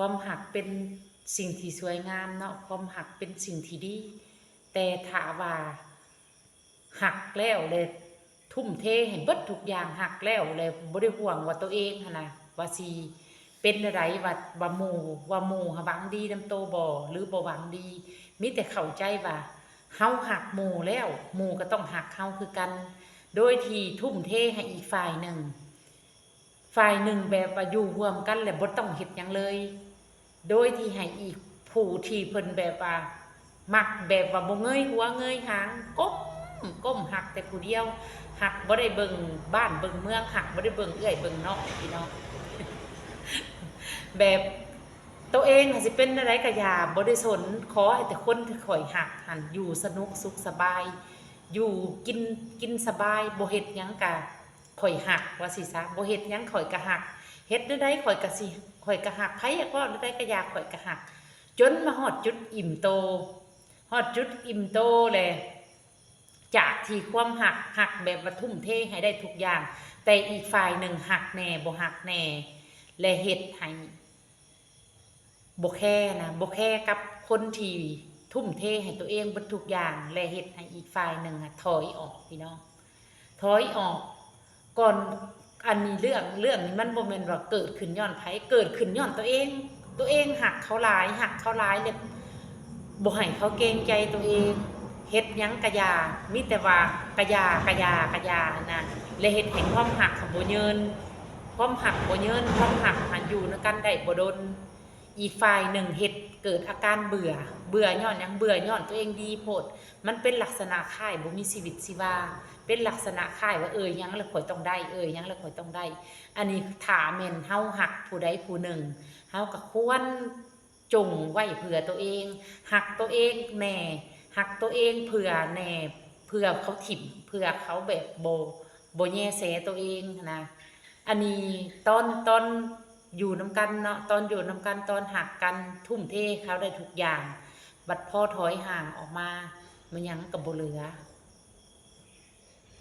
ຄວາມຮັກເປັນສິ່ງທີ່ສວຍງາມເນາະ, ຄວາມຮັກເປັນສິ່ງທີ່ດີ, ແຕ່ຖ້າວ່າຮັກແລ້ວ ແລະ ທຸ່ມເທໃຫ້ເບິດທຸກຢ່າງ, ຮັກແລ້ວ ແລະ ບໍ່ໄດ້ຫ່ວງວ່າໂຕເອງຫັ້ນນະ ວ່າຊິເປັນແນວໃດ, ວ່າ ວ່າໝູ່ ວ່າໝູ່ຫາຫວັງດີນຳໂຕບໍ່ ຫຼື ບໍ່ຫວັງດີ, ມີແຕ່ເຂົ້າໃຈວ່າເຮົາຮັກໝູ່ແລ້ວ ໝູ່ກໍຕ້ອງຮັກເຮົາຄືກັນ, ໂດຍທີ່ທຸ່ມເທໃຫ້ອີກຝ່າຍໜຶ່ງ ຝ່າຍໜຶ່ງແບບວ່າຢູ່ຮ່ວມກັນແລ້ວບໍ່ຕ້ອງເຮັດຫຍັງເລີຍ, ໂດຍທີ່ໃຫ້ອີກຜູ້ທີ່ເພິ່ນແບບວ່າມັກ ແບບວ່າບໍ່ເງີຍຫົວເງີຍຫາງ, ກົ້ມ ກົ້ມຮັກແຕ່ຜູ້ດຽວ, ຮັກບໍ່ໄດ້ເບິ່ງບ້ານເບິ່ງເມືອງ, ຮັກບໍ່ໄດ້ເບິ່ງເອື້ອຍເບິ່ງນ້ອງ ພີ່ນ້ອງ. ແບບໂຕເອງຫາຊິເປັນແນວໃດກໍຢ່າ, ບໍ່ໄດ້ສົນ, ຂໍໃຫ້ແຕ່ຄົນທີ່ຂ້ອຍຮັກຫັ້ນຢູ່ສະໜຸກສຸກສະບາຍ, ຢູ່ກິນ ກິນສະບາຍ, ບໍ່ເຮັດຫຍັງກະ ຂ້ອຍຮັກ ວ່າຊີ້ຊະ, ບໍ່ເຮັດຫຍັງຂ້ອຍກະຮັກ, ເຮັດແນວໃດຂ້ອຍກະຊິ ຂ້ອຍກະຮັກ, ໃຜຢາກເວົ້າແນວໃດກະຢ່າ ຂ້ອຍກະຮັກ, ຈົນມາຮອດຈຸດອີ່ມໂຕ, ຮອດຈຸດອີ່ມໂຕແລ້ວ ຈາກທີ່ຄວາມຮັກ ຮັກແບບວ່າທຸ່ມເທໃຫ້ໄດ້ທຸກຢ່າງ, ແຕ່ອີກຝ່າຍໜຶ່ງຮັກແດ່ ບໍ່ຮັກແດ່ ແລະ ເຮັດໃຫ້ ບໍ່ແຄນະ, ບໍ່ແຄກັບຄົນທີ່ທຸ່ມເທໃຫ້ຕົວເອງເບິດທຸກຢ່າງ ແລະ ເຮັດໃຫ້ອີກຝ່າຍໜຶ່ງອະຖອຍອອກ ພີ່ນ້ອງ, ຖອຍອອກ. ກ່ອນ ອັນນີ້ເລື່ອງ ເລື່ອງນີ້ມັນບໍ່ແມ່ນວ່າເກີດຂຶ້ນຍ້ອນໃຜ, ເກີດຂຶ້ນຍ້ອນຕົວເອງ, ຕົວເອງຮັກເຂົາຫຼາຍ ຮັກເຂົາຫຼາຍ ແລ້ວບໍ່ໃຫ້ເຂົາເກງໃຈຕົວເອງ, ເຮັດຫຍັງກະຢ່າ ມີແຕ່ວ່າກະຢ່າ ກະຢ່າ ກະຢ່າຫັ້ນນະ, ແລະ ເຮັດໃຫ້ຄວາມຮັກຫັ້ນບໍ່ຍືນ. ຄວາມຮັກບໍ່ຍືນ, ຄວາມຮັກຫັ້ນຢູ່ນຳກັນໄດ້ບໍ່ດົນ. ອີກຝ່າຍໜຶ່ງເຮັດເກີດອາການເບື່ອ, ເບື່ອຍ້ອນຫຍັງ? ເບື່ອຍ້ອນຕົວເອງດີໂພດ, ມັນເປັນລັກສະນະຄ້າຍບໍ່ມີຊີວິດຊີວາ, ເປັນລັກສະນະຄ້າຍວ່າ ເອີ ຫຍັງລະຂ້ອຍຕ້ອງໄດ້, ເອີ ຫຍັງລະຂ້ອຍຕ້ອງໄດ້. ອັນນີ້ຖ້າແມ່ນເຮົາຮັກຜູ້ໃດຜູ້ໜຶ່ງ, ເຮົາກໍຄວນ ຈົ່ງໄວ້ເພື່ອຕົວເອງ, ຮັກຕົວເອງແດ່, ຮັກຕົວເອງເພື່ອແດ່, ເພື່ອເຂົາຖິ້ມ, ເພື່ອເຂົາແບບບໍ່ ບໍ່ແຍແສຕົວເອງຫັ້ນນະ. ອັນນີ້ຕອນ ຕອນຢູ່ນຳກັນເນາະ, ຕອນຢູ່ນຳກັນ ຕອນຮັກກັນ ທຸ່ມເທເຂົາໄດ້ທຸກຢ່າງ, ບັດພໍຖອຍຫ່າງອອກມາ ມັນຫຍັງກໍບໍ່ເຫຼືອ.